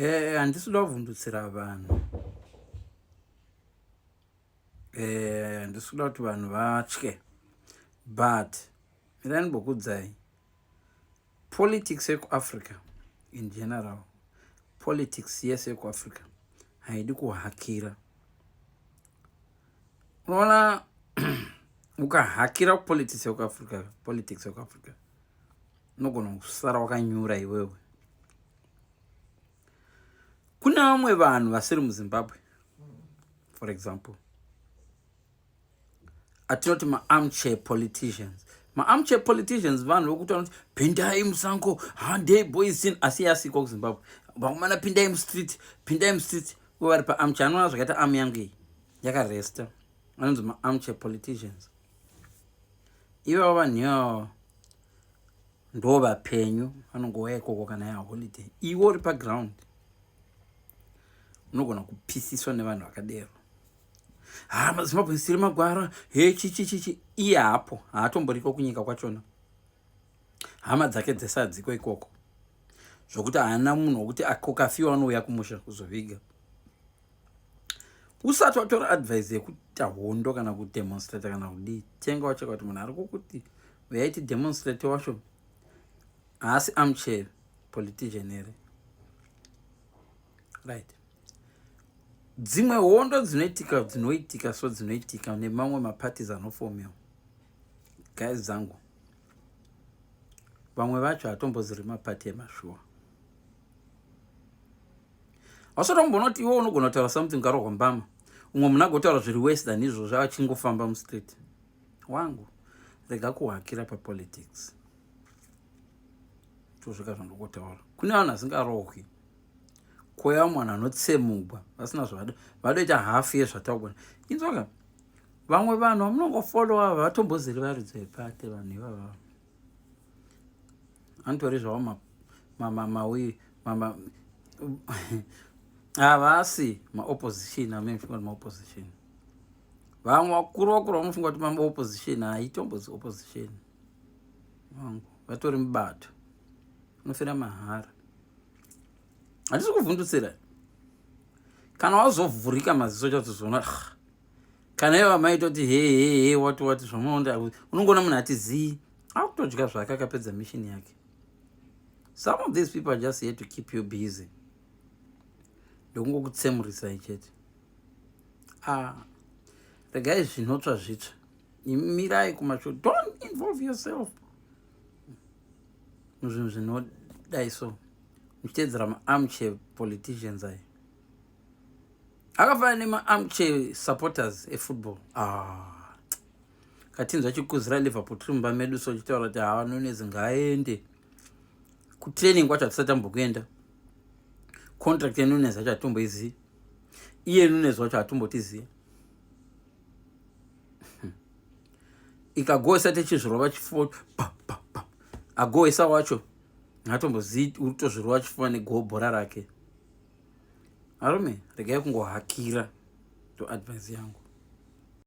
Eh, handisi kuda kuvhundutsira vanhu. Eh, handisi kuda kuti vanhu vatye. But mirai ndimbokuudzai. Politics yekuAfrica in general, politics yese yekuAfrica haidi kuhakira. Unoona ukahakira kupolitics yekuAfrica, politics yekuAfrica unogona kusara wakanyura iwewe. Kune vamwe vanhu vasiri muZimbabwe, for example, atinoti maarmchair politicians. Maarmchair politicians vanhu vokuti vanoti pindai musango, handei boys in, asi yasikwa kuZimbabwe. Vakomana pindai mustreet, pindai mustreet, uye vari paarmchair. Anoona zvakaita arm yangu iyi yakaresta, anonzi maarmchair politicians. Ivavo vanhu ivavo ndo vapenyu, vanongouya ikoko kana yaholiday. Iwe uri paground unogona kupisiswa nevanhu vakadero. Ha, maZimbabwe siri magwara he chichichichi, iye hapo haatomboriko kunyika kwachona, hama dzake dzese hadziko ikoko, zvokuti haana munhu wokuti akokafiwa anouya kumusha kuzoviga. Usati watora advice yekuita hondo kana kudemonstrata kana kudii, tenga wacheka kuti munhu ari kukuti uyai tidemonstrate wacho haasi armchair politician here? Right. Dzimwe hondo dzinoitika dzinoitika so dzinoitika nemamwe maparties anofomiwa, guys dzangu, vamwe vacho hatomboziri mapati emashuwa. Hausati kuti iwe unogona kutaura something ukarohwa mbama, umwe munhu agotaura zviri worse than izvozvo achingofamba mustreet. Wangu, rega kuhakira papolitics. Tozvika zvandokutaura, kune vanhu vasingarohwi, kouya vamwe vanhu vanotsemugwa vasina zvavada, vadoita hafu yezvataugona. Inzwaka, vamwe vanhu vamunongofolowa vatomboziri varidzi vepate. Vanhu ivava anotori zvavo mawi, havasi maopposition. Amufunga kuti maopposition, vamwe vakuru vakuru vamufunga kuti maopposition, haitombozi opposition vangu, vatori mubato unofira mahara. Handisi kuvhundutsira. Kana wazovhurika maziso chatozoona, kana ivo vamaitoti he he he, wati wati zvamunoonda, unongoona munhu ati zii, akutodya zvake, akapedza mission yake. Some of these people are just here to keep you busy, ndokungokutsemurisai chete. Ah, regai zvinotsva zvitsva, imirai kumashure. Don't involve yourself muzvinhu zvinodai so, muchiteedzera maarmchair politicians aya akafanana nemaarmchair supporters efootball. Ah, katinzwa chikuzira Liverpool tiri mumba medu, so chitaura kuti hawa, Nunez ngaaende kutraining kwacho, hatisati tambokuenda. Contract yaNunez acho hatomboizivi, iye Nunez wacho hatombotiziva. Ikagoesa tichizvirova chifuva pa pa pa, agoesa wacho hatombozivi uri kutozvirova chifuva negobhora rake. Arume, regai kungohakira, to advice yangu.